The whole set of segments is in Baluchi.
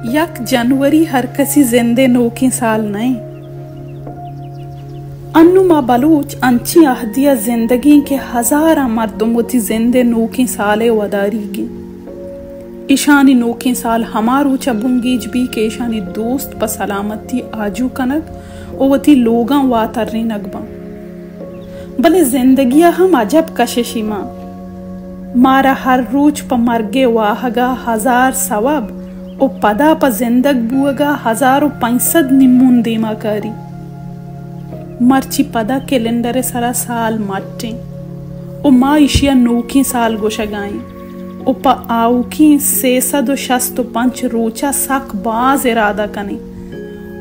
یک جنوری ہر کسی زند ءِ نوکیں سال نہ انت۔ انوں ما بلوچ انچیں عہدے ءَ زندگ ایں کہ ہزاراں مردم وتی زند ءِ نوکیں سال ءِ وداریگ انت۔ ایشانی نوکیں سال ہما روچ ءَ بنگیج بی کہ ایشانی دوست پہ سلامتی آجو کنگ ءُ وتی لوگاں واترینگ بنت۔ بلے زندگی ءَ ہم عجب کششے مان۔ مارا ہر روچ پہ مرگ ءِ واہگ ءَ ہزار سوب ءُ پدا پہ زندگ بوہگ ءَ ہزار ءُ پنچ سد نیمون دیما کاری۔ مرچی پدا کیلنڈر ءِ سرا سال مٹ انت ءُ ما ایشی ءَ نوکیں سال گوشگ ءَ ایں ءُ پہ آؤکیں سئے سد ءُ شست ءُ پنچ روچ ءَ سک باز ارادہ کنیں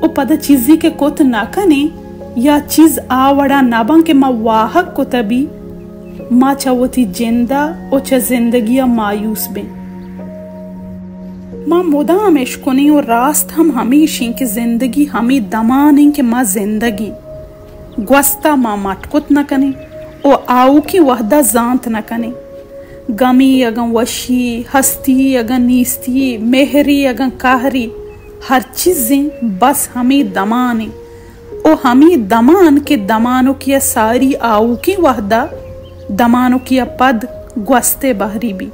ءُ پدا چیزے کہ کت نہ کنیں یا چیز آ وڑا نہ باں کہ ما واہگ کتہ بی، ما چہ وتی جند ءَ ءُ چہ زندگی ءَ مایوس بیں۔ ما مدام اشکنیں ءُ راست ہم ہمیش ایں کہ زندگی ہمے دمان ایں کہ ما زندگ ایں۔ گوست ءَ ما مٹ کت نہ کنیں ءُ آؤکیں وہد ءَ زانت نہ کنیں۔ گمے اگاں وشی، ہستی اگاں نیستی، مہری اگاں قہری، ہر چیزیں بس ہمے دمان ایں۔ ءُ ہمے دمان کہ دمانکی ءَ ساری آؤکیں وہد ءَ، دمانکی ءَ پد گوست ءِ بہری بی۔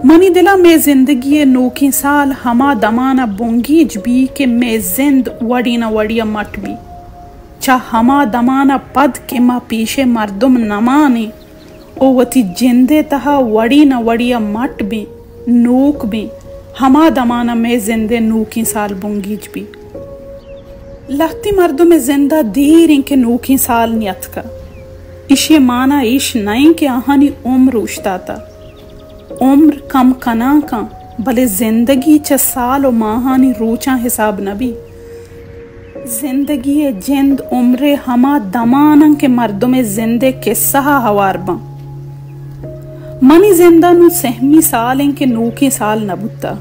منی دل ءَ مئے زندگی ءِ نوکیں سال ہما دمان ءَ بنگیج بی کہ مئے زند وڑے نہ وڑے ءَ مٹ بی۔ چہ ہما دمان ءَ پد کہ ما پیش ءِ مردم نہ مان ایں ءُ وتی جند ءِ تہا وڑے نہ وڑے ءَ مٹ بیں، نوک بیں، ہما دمان ءَ مئے زند ءِ نوکیں سال بنگیج بی۔ لہتیں مردم ءِ زند ءَ دیر ایں کہ نوکیں سال نیاتکہ۔ ایشی ءِ مانا ایش نہ ایں کہ آہانی عمر اوشتاتہ۔ عمر کم کناں کن، بلے زندگی چہ سال ءُ ماہانی روچاں حساب نہ بی۔ زندگی ءِ جند عمر ءِ ہما دمان انت کہ مردم ءِ زند ءِ کسہ ءَ ہوار باں۔ منی زند ءَ نوں سہمی سال انت کہ نوکیں سال نہ بوتہ،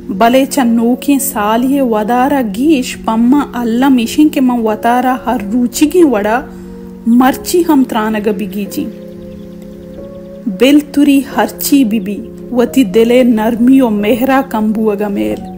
بلے چہ نوکیں سالی ءِ ودار ءَ گیش پہ من الم ایش انت کہ من وتارا ہر روچیگیں وڑا مرچی ہم ترانگ ءَ بگیجیں۔ بلتری ہرچی بہ بی، وتی دل ءِ نرمی ءُ مہر ءَ کم بوگ ءَ میل۔